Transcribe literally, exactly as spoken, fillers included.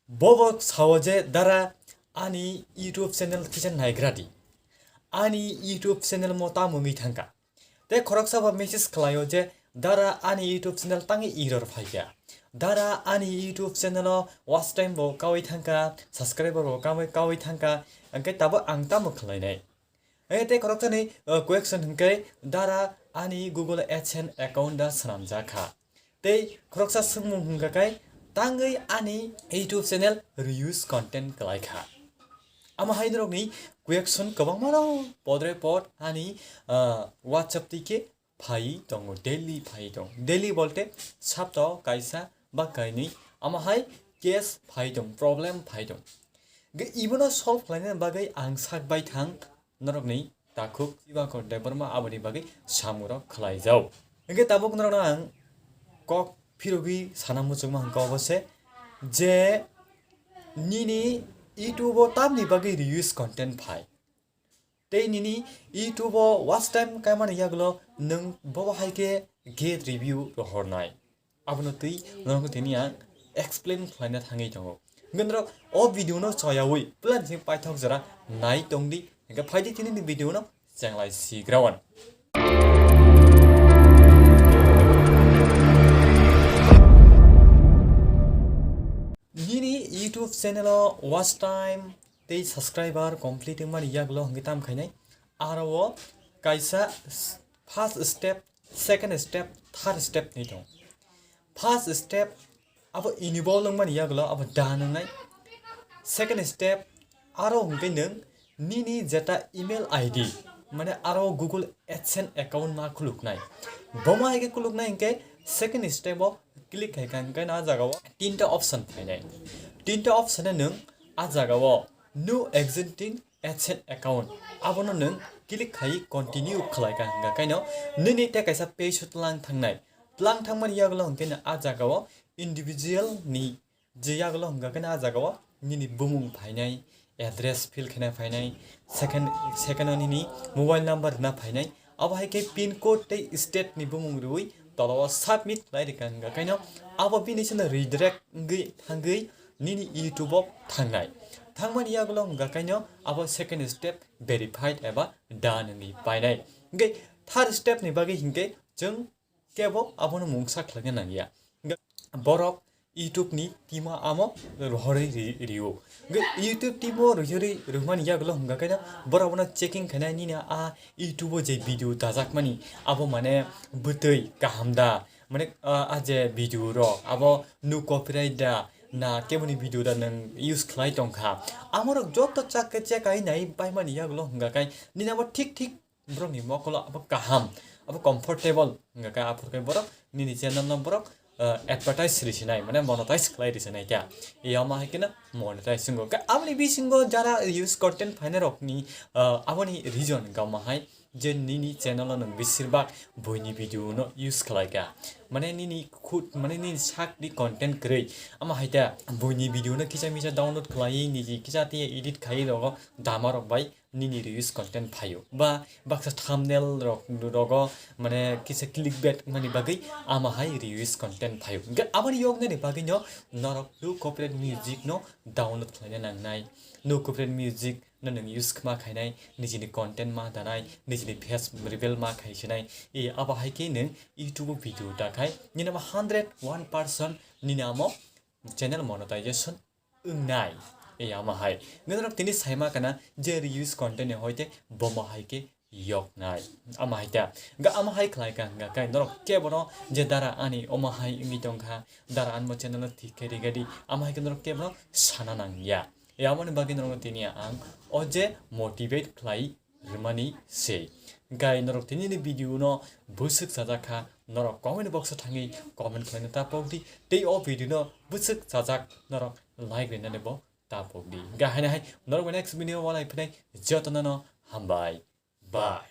Bobo sao je, "Dara, ani YouTube channel kisa naigra di. Ani YouTube channel mo tamo wngwi thangkha?" Tei khoroksa bo message khlaio je, "Dara, ani YouTube channel tangwi error phaikha. Dara, ani YouTube channel o watch time bo kawi thangkha, subscriber bo kawi, kawi thangkha, hwnkhe tabuk ang tamo khlainai?" Hwnkhe tei khoroksani, uh, question hwnkhe, "Dara, ani Google AdSense account da swnamjak kha." Tei khoroksa swngmung hwnkha khe, "Tangwi ani YouTube channel reuse content kwlai kha." Amo hai norokni question kwbangma no podre pod ani, ah, WhatsApp twi khe phai tongo, daily phai tong. Daily bolte saptao kaisa ba kainwi, amo hai case phai tong, problem phai tong. Ge ibono solve khlaina bagwi ang sak bai thang norokni takhuk Dibakor Debbarma aboni bagwi samung rok khlai jao. Hwnkhe tabuk norokno ang kok phirogwi sana muchungma hwnkha obo se je nini YouTube o tamni bagwi reuse content phai. Tei nini YouTube o watch time kaimani yagulo nwng bobo hai khe get review rohornai. Abono twi norokno tini ang explain khlaina thangwi tongo. Hwnkhe norok o video no choyaui plan se paithak jora nai tongdi. Hwnkhe phaidi tini ni video no chenglai sigrawan. Nini YouTube channel o watch time tei subscriber complete wngmani yagulo hwnkhe tam khainai. Aro o kaisa s-, first step, second step, third step ni tong. First step abo enable wngmani yagulo abo done wngnai. Second step aro hwnkhe nwng nini jeta email I D, mane aro Google AdSense account ma khuluknai. Bomo hai khe khuluknai hwnkhe second step o click khai kha hwnkhe no a jaga o tinta option phainai. Tinta option o nwng a jaga o no existing AdSense account. Abono nwng click khai continue khlai kha hwnkha kaino nini tei kaisa page o tlang thangnai. Tlang thangmani yagulo hwnkhe no a jaga o individual ni je yagulo hwnkha kaino a jaga o nini bumung phainai, address fill khaina phainai, second, second o nini mobile number rwna phainai. Abo hai khe pin code tei state ni bumung rwui tola o submit khlai rwkha hwnkha kaino abo bini sino redirect wngwi thangwi nini YouTube o thangnai. Thangmani yagulo hwnkha kaino abo second step verified eba done wngwi painai. Hwnkhe third step ni bagwi hwnkhe chwng kebo abono mungsa khlaina nangya. Hwnkhe borok YouTube ni team o amo rohorwi ri-, rio. Hwnkhe YouTube team o rohorwi rwmani yagulo hwnkha kaino borok abono checking khainai nini a YouTube o je video dajakmani abo mane bwtwi kaham da, mane, ah, a je video rok abo no copyright da, na keboni video da nwng use khlai tongkha. Amorok joto chak khe check ai nai paimani yagulo hwnkha kai nini abo thik thik borokni mokolo abo kaham, abo comfortable hwnkha kai aphuru kai borok nini channel no borok, ah, advertise risinai, mane monetize khlai risinai kya. Yama hai khe no monetize wngkha. Aboni bisingo jara reuse content phainai rokni, ah, aboni reason hwnkha ma hai je nini channel o nwng besirbak buini video no use khlai kha. Mane nini khud, mane nini sak ni content kwrwi. Ama hai ta buini video no kisa misa download khlai, niji kisa tiya edit khai rogo dama rok bai nini reuse content phaio. Ba baksa thumbnail rok rogo mane kisa clickbait mani bagwi ama hai reuse content phaio. Hwnkhe aboni yoknani bagwi no norok no copyright music no download khlaina nangnai. No copyright music no nwng use ma khainai, nijini content ma danai, nijini face reveal ma khaisinai. E, abo hai khe nwng YouTube o video da khai, nini amo hundred one percent nini amo channel monetization wngnai. E, amo hai. Nini norok tini sai ma kana je reuse content ni hoite bomo hai khe yoknai. Amo hai ta. Ga amo hai khlai ka hwnkha kai norok kebono je dara ani omo hai wngwi tongkha, dara anmo channel no thik khe rigadi, amo hai khe norok kebono sana nangya. E, amoni bagwi norokno tini ang o je motivate khlai rwmani se. Gai norok tini ni video no bwswk chajak kha, norok comment box o thangwi comment khlaina ta pokdi. Tei o video no bwswk chajak norok like rinani bo ta pokdi. Ga haino hai norok next video o walai phinai jotono no hambai. Bye.